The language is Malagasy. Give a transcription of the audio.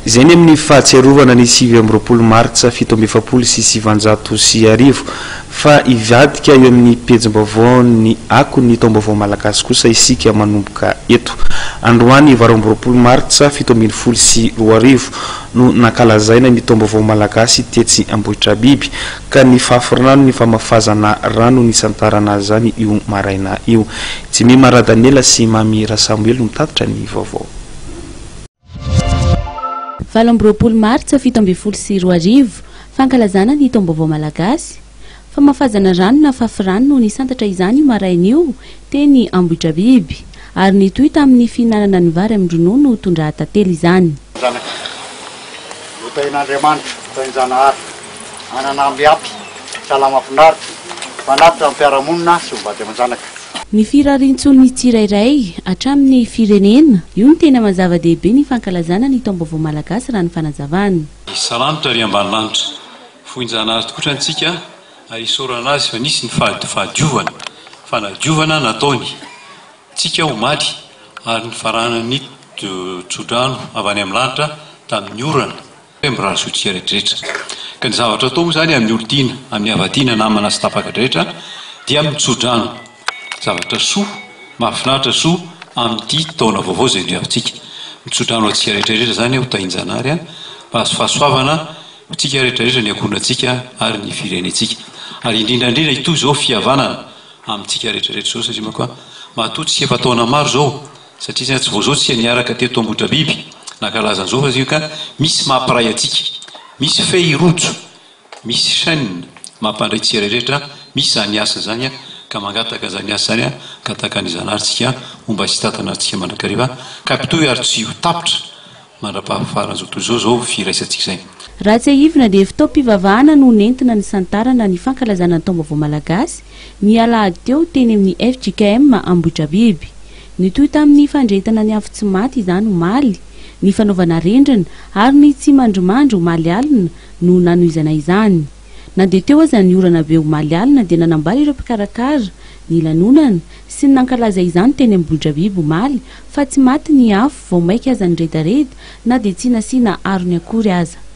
Izay ny amin'ny fahatsiarovana ny 29 martsa 1947 fa hivadika eo amin'ny pejim-baovaon'ny Akon'ny taom-baovao malagasy kosa isika manomboka eto. Androany 28 martsa 2017 no nankalazaina ny taom-baovao malagasy tetsy Ambohitrabiby ka ny fahafirano ny famafazana rano nisantarana izany io maraina io. Jemima Radaniela sy Mamy Rasamoely no mitatitra ny vaovao. 28 martsa 2017, Fankalazana ny taom-baovao malagasy. Famafazana rano na fafy rano no nisantatra izany io maraina io teny Ambohidrabiby, ary nitohy tamin'ny fihinanana ny vary amin-dronono tondraha-tantely izany. Zanaka, notahin'Andriamanitra, notahin-Janahary, hanana amby ampy, salama finaritra, hifanatitra amin'ny mpiara-monina sy ho vady aman-janaka. Ny firarian-tsoan'ny tsirairay, hatramin'ny firenena, io no tena maha zava-dehibe ny fankalazana ny taom-baovao malagasy raha ny fanazavana. Salanitra ry ambanilanitra. Foin-janahary tokotra antsika ary isaorana azy fa nisy ny fahadiovana, fanadiovana nataony tsika omaly ary nifaranan'ny tsodrano avy any amin'ny lanitra tamin'ny orana. Hoe mirary soa antsika rehetrarehetra. Ka ny zavatra atao moa izany amin'ny olon-tiana, amin'ny havan-tiana, namana sy tapaka rehetra dia mitsodrano zavatra soa, mahafinaritra soa amin'ity taona vaovao izay nodiavintsika. Mitsodrano antsika rehetrarehetra izany ho tahin-janahary mba hahazo fahasoavana ho antsika rehetrarehetra, ny ankohonantsika ary ny firenentsika. Ary indrindra indrindra hitohy izao fihavanana amintsika rehetrarehetra izao satria manko matoa tsika efa taona maro izao Satria zany tsy vao zao tsika niaraka teto Ambohidrabiby nankalaza an'izao fa ka misy mampiray antsika, misy fehy rojo, misy chaine mampandray tsika rehetra, misy zany hasina zany ka mangataka an'izany hasina zany angataka an'i Zanahary tsika homba sy hitantana antsika mandrakariva ka mpitohy ary tsy ho tapitra mandra-pahafaran'izao tontolo izao zao firaisantsika izay. Raha tsiahivina dia fotoam-pivavahana no nentina nisantarana ny fankalazana ny taom-baovao malagasy ny alahady teo teny amin'ny fjkm Ambohidrabiby. Nitohy tamin'ny fandrehetana ny afo tsy maty izany omaly, ny fanaovana rindrina ary ny tsimandrimandry omaly alina no nanohizana izany. Na dia teo aza ny orana be omaly alina dia nanambara ireo mpikarakara ny lanonana sy ny nankalaza izany teny Ambohidrabiby omaly fa tsy maty ny afo vao mainka aza niredareda na dia tsy nasiana arony akory aza.